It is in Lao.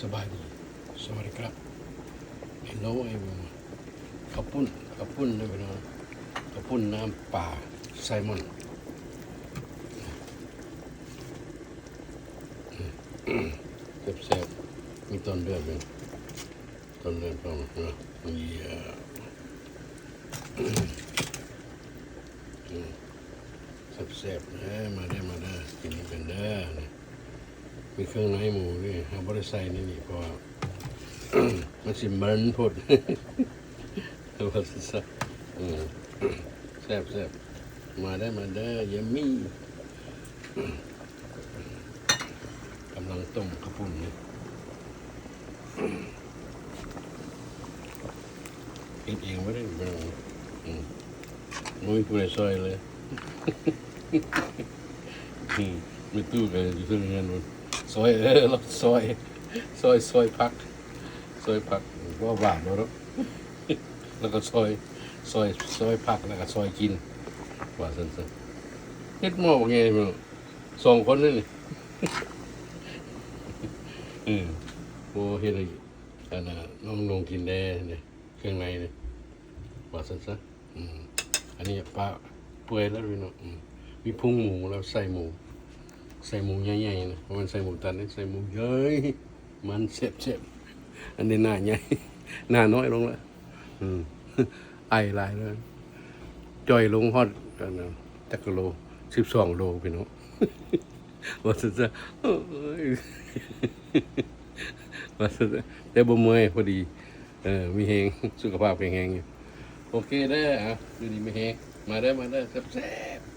ສະບາຍດີ ສະຫວັດດີຄັບ Hello everyone ເຂົ້າປຸ້ນ ເຂົ້າປຸ້ນເດີພີ່ນ້ອງ ເຂົ້າປຸ້ນນ້ຳປາ Salmon ແຊບໆ ມີຕົ້ນເດືອນຢູ່ ຕົ້ນເດືອນພ້ອມເນາະ ເຢ້ ແຊບໆ ເດີ ມາເດີ ມາເດີ ກິນນຳກັນເດີ ນີ້ ມີເຄື່ອງໃນໝູນີ້ ເຮົາບໍ່ໄດ້ໃສ່ໃນນີ້ ເພາະວ່າ ມັນຊິເໝິນໂພດ ວ່າຊັ້ນຊະ ເອີ ແຊບໆ ມາເດີ ມາເດີ Yummy ກຳລັງຕົ້ມເຂົ້າປຸ້ນຢູ່ ເຮັດເອງເບິດເດ້ ອືມ ບໍ່ມີຜູ້ໃດຊ່ອຍເລີຍ ອືມ ແມ່ຕູ້ກໍຢູ່ເທິງເຮືອນພຸ້ນ ຊ່ອຍ ເອີ ລາວຊ່ອຍ ຊ່ອຍ ຊ່ອຍຜັກ ຊ່ອຍຜັກ ເວົ້າຫວານເນາະ ແລ້ວກໍຊ່ອຍ ຊ່ອຍ ຊ່ອຍຜັກ ແລ້ວກໍຊ່ອຍກິນ ວ່າຊັ້ນຊະ ເຮັດໝໍ້ບັກໃຫຍ່ ສອງຄົນເດ້ນີ້ ເອີ ໂອ້ ເຮັດໃຫ້ ອັນນ່າ ນ້ອງໆ ກິນແດ່ນີ້ ເຄື່ອງໃນນີ້ ວ່າຊັ້ນຊະ ອືມ ອັນນີ້ປາເປື່ອຍແລ້ວພີ່ນ້ອງ ອືມ ມີພຸງໝູແລ້ວ ໄສ້ໝູ ໄສ້ໝູໃຫຍ່ໆ ນະ ບໍ່ແມ່ນໄສ້ໝູຕັນເດ້ ໄສ້ໝູໃຫຍ່ ມັນແຊບໆ ອັນນີ້ໜ້າໃຫຍ່ ໜ້ານ້ອຍລົງແລ້ວ ອືມ ໄອຫຼາຍແລ້ວ ຈ່ອຍລົງຮອດ ອັນນັ້ນ ຈັກກິໂລ ສິບສອງໂລພີ່ນ້ອງ ວ່າຊັ້ນຊະ ໂອ້ຍ ວ່າຊັ້ນຊະ ແຕ່ບໍ່ເມື່ອຍ ພໍດີ ເອີ ມີແຮງ ສຸຂະພາບແຂງແຮງຢູ່ ໂອເຄເດີ ອ່ະ ຢູ່ດີມີແຮງ ມາເດີ ມາເດີ ແຊບໆ.